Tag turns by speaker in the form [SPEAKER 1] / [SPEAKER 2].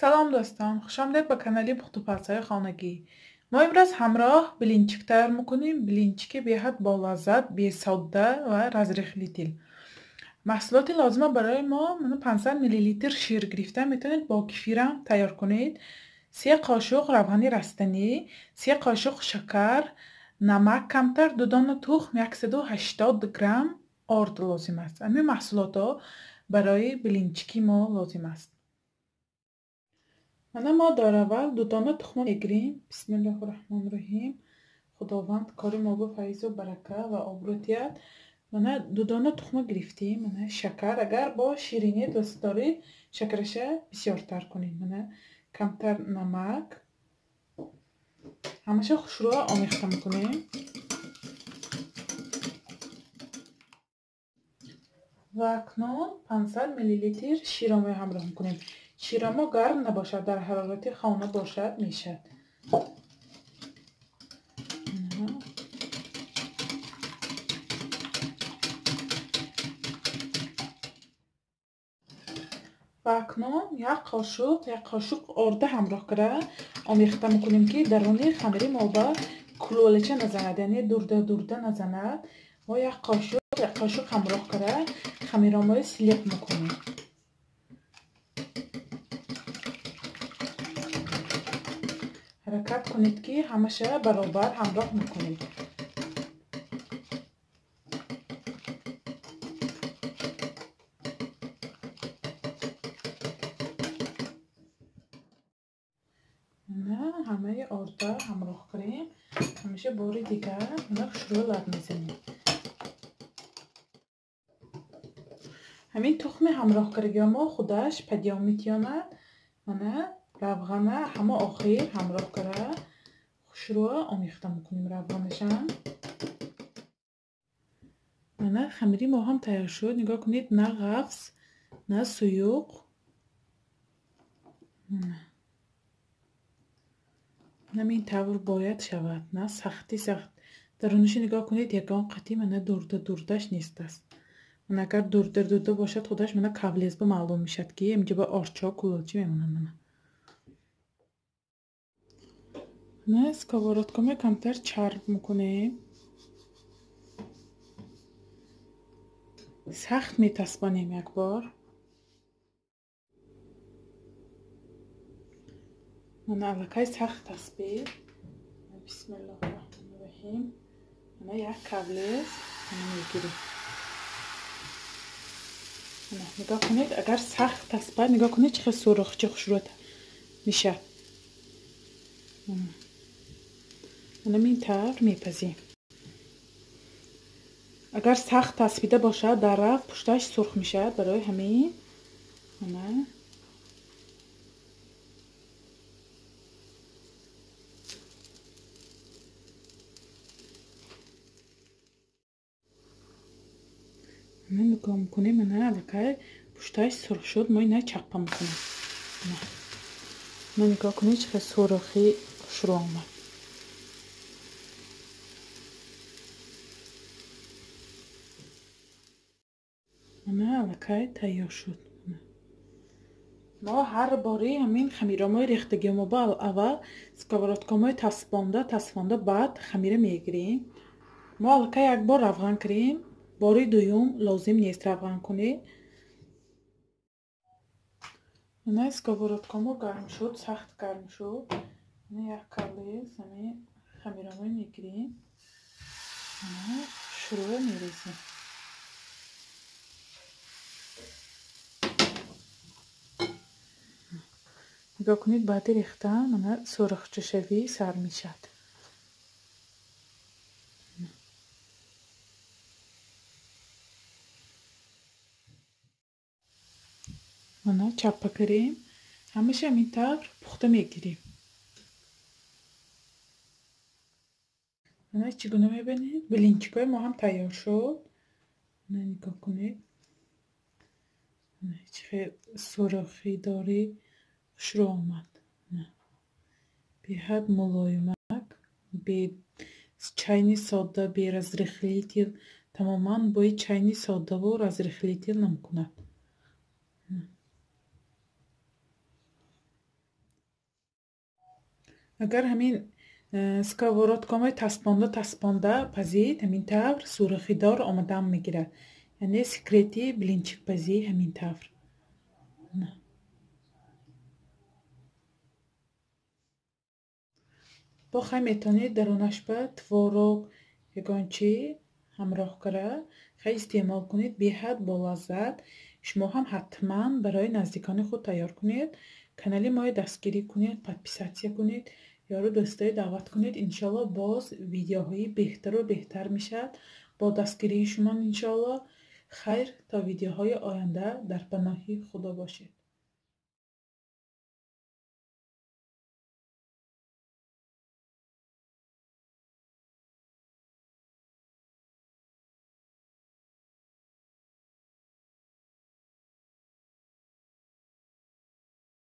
[SPEAKER 1] Салом дӯстон, хуш омадед ба канали Пухтупазҳои хонагӣ. Мо имрӯз ҳамроҳ блинчик тайёр мекунем. Блинчики беҳад болаззат, бесодда ва разрыхлитель. Маҳсулоти лозима барои мо 500 мл шир гирифта метавонед бо кефирам тайёр кунед. 3 қошуқ равғани растанӣ, 3 қошуқ шакар, намак камтар, 2 дона тухм, 180 грамм орд лозим аст. Ҳамин маҳсулотҳо барои блинчики мо лозим аст. Мана мо дар аввал 2 дона тухм мегирем. Бисмиллоҳи раҳмони раҳим. Худованд кори мо ба файзу барака ва обрӯ диҳад. Мана 2 дона тухм гирифтем. Мана шакар, агар бо ширинӣ дӯст доред, шакараша бисёртар кунед. Мана камтар намак. Ҳамаша хушрӯ омехта мекунем. Ва акнун 500 мл широ ҳамроҳ мекунем. Широ мо гарм набошад, дар ҳарорати хона бошад мешавад. Ва акнун як қошуқ орда ҳамроҳ карда омехта мекунем, ки даруни хамири мо ба кулолача назанад, яъне дурда дурда назанад. Мо як қошуқ ҳамроҳ карда хамиромои силиқ мекунем. Ҳаракат кунед, ки ҳамаша баробар ҳамроҳ мекунед. Ҳамаи орда ҳамроҳ кунем. Ҳамеша бори дигар мана хушрӯ лаб мезанем. Ҳамин тухми ҳамроҳ кардагиҳо мо худаш падиём метиёнад. Мана равғана ҳама охир ҳамроҳ карда хушрӯ омехта мекунем равғанашам. Мана хамири мо ҳам тайёр шуд. Нигоҳ кунед, на ғафз, на суюқ. Ҳамин тавр бояд шавад, на сахти сахт. Дарунаши нигоҳ кунед, ягон қатъи мана дурда дурдаш нест аст. Мана агар дурда дурда бошад, худаш мана кавлезба маълум мешавад, ки инҷа ба орчо кулолчи мемонад. Мана на сковородкамо камтар чарб мекунем. Сахт метаспонем як бор. Мана аллакай сахт таспид. Бисмиллоҳи раҳмони раҳим. Мана як кавлез мана мегирем. Мана нигоҳ кунед, агар сахт таспад, нигоҳ кунед чӣ хел сурохчи хушрӯ мешавад. Мана ин тавр мепазем. Агар сахт таспида бошад, дар рафт пушташ сурх мешавад. Барои ҳамин мана нигоҳ мекунем. Мана аллакай пушташ сурх шуд, мо ина чаппа мекунем. Мана нигоҳ кунед, чӣ хел сурохи хушрӯ омад. Мана аллакай тайёр шуд. Мо ҳар бори ҳамин хамиромои рехтагиҳомо ба аввал сковородкамои таспонда, баъд хамира мегирем. Мо аллакай як бор равған кардем. Бори дуюм лозим нест равған кунед. Мана сковородкамо гарм шуд, сахт гарм шуд. Мана як кавлез ҳамин хамиромои мегирем. Мана шурӯъ мерезем. Нигоҳ кунед, баъди рехтан мана сурхчашавӣ сар мешавад. Мана чаппа кардем. Ҳамаша ҳамин тавр пухта мегирем. Мана чӣ гуна мебинед, блинчикҳои мо ҳам тайёр шуд. Мана нигоҳ кунед, чӣ хел сурохӣ дори хушрӯ омад. Беҳад мулоимак, бе чайни содда, бе разрыхлитель, тамоман бӯи чайни соддаву разрыхлитель намекунад. Агар ҳамин сковородкаҳои таспонда таспонда пазид, ҳамин тавр сурохидор омадан мегирад. Яъне секрети блинчикпазӣ ҳамин тавр. Бо хай метавонед дарунаш ба творог ягон чӣ ҳамроҳ кара хай истеъмол кунед, беҳад болаззат. Шумо ҳам ҳатман барои наздикони худ тайёр кунед. Канали моро дастгирӣ кунед, подписатсия кунед, ёру дӯстои даъват кунед. Иншоалло боз видеоҳои беҳтару беҳтар мешавад бо дастгирии шумо иншоалло. Хайр, то видеоҳои оянда дар паноҳи Худо бошед.